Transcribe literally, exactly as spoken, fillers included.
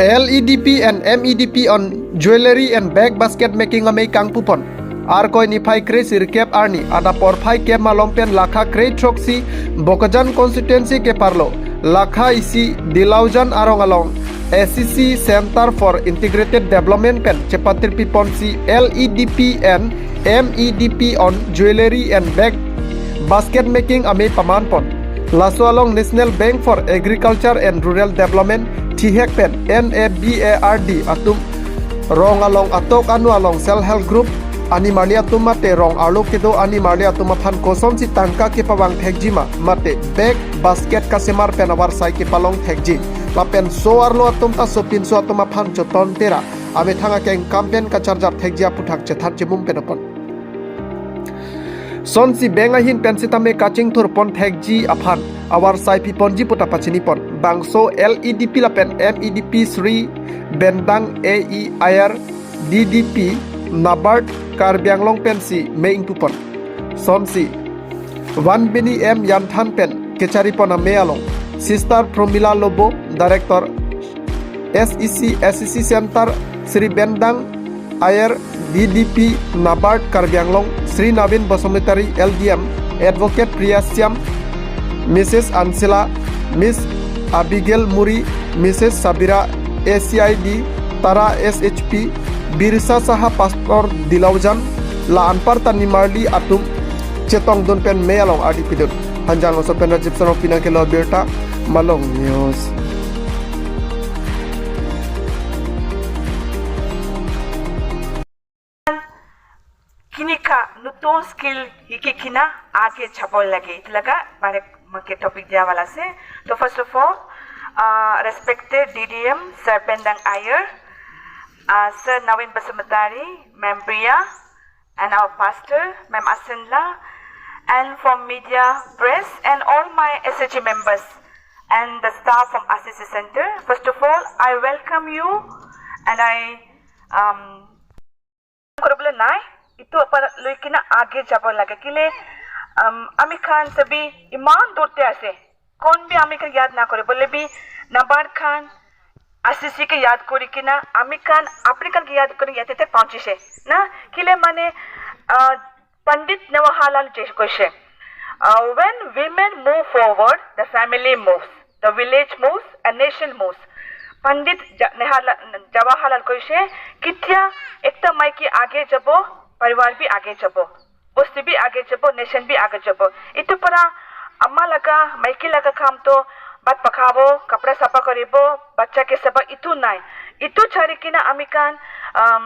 L E D P and M E D P on jewellery and bag basket making amei kangpupon. Arkoi niphai kre sirkep arni adap porphai kep malom pen lakha kre throksi Bokajan constituency keparlo lakha isi Dilaujan arong along S C C Center for Integrated Development pen chepatirpiponsi L E D P and M E D P on jewellery and bag basket making amei pamanpon. Laso along National Bank for Agriculture and Rural Development thihek pen N A B A R D atum rong along atok anu along self help group animarli atum mate rong arlo kedo animarli atum aphan kosonsi tangka kepavang thekji ma mate bag basket kasemar pen avarsai kepalong thekji lapen so arlo atum ta sopinso atum aphan choton tera amethang akeng kam pen kacharjap thekji aputhak chethan chemum pen apon. Sonsi bank ahin pen sitame kachingthurpon thekji aphan avarsai piponji puta pachinipon. Bangso L E D P lapen M E D P Sri Bendang A E I R D D P NABARD Karbi Anglong pensi mei ingpupon. Sonsi Vanbini M Yanthan pen kecharipon amei along Sister Promila Lobo, Director S E C S C C Center, Sri Bendang I R D D P NABARD Karbi Anglong, Sri Navin Basumatary L D M, Advocate Priya Syam, Missus Ansila, Miss Abigail Muri, Missus Sabira A C I D, Tara S H P, Birsa Saha Pastor Dilaujan, la anparta nimarli atum chetongdun pen mei along ardi pidun. Hanjang oso pen Rajiv Sarong pinang kelo birta Malong News. কিনিকা নতুন স্কিল শিকি কিনা আগে যাব লাগে, এতিয়ালৈকে মানে মোকে টপিক দিয়া ৱালা আছে। তো first of all, uh, respected D D M Sir Bendang Iyer, uh, Sir Navin Basumatary, Ma'am Priya, and our pastor, Ma'am Asinla, and from media, press, and all my S H G members, and the staff from R C C Center. First of all, I welcome you, and I, um, koribole nai, itu apa lui kena age jabo lage kile, um, amikhan sabi iman durte ase, kon bi amikhan yad na kore, bole bi NABARD khan, R C C ke yad kori kena, amikhan, apni khan ke yad kori yate te pahunchise. Na, kile mane, uh, Pandit Jawaharlal ji koise, uh, when women move forward, the family moves, the village moves, a nation moves. Pandit Ja-, Nehala-, Jawaharlal koise, ketia ekta maiki age jabo, parivar bi age jabo. Bosti bi age jabo, nation bi age jabo. Itu para ama laga, maiki laga kam to, bhat pakhabo, kapra sapha koribo, bachcha ke seba itu nai. Itu chari kena amikhan, um,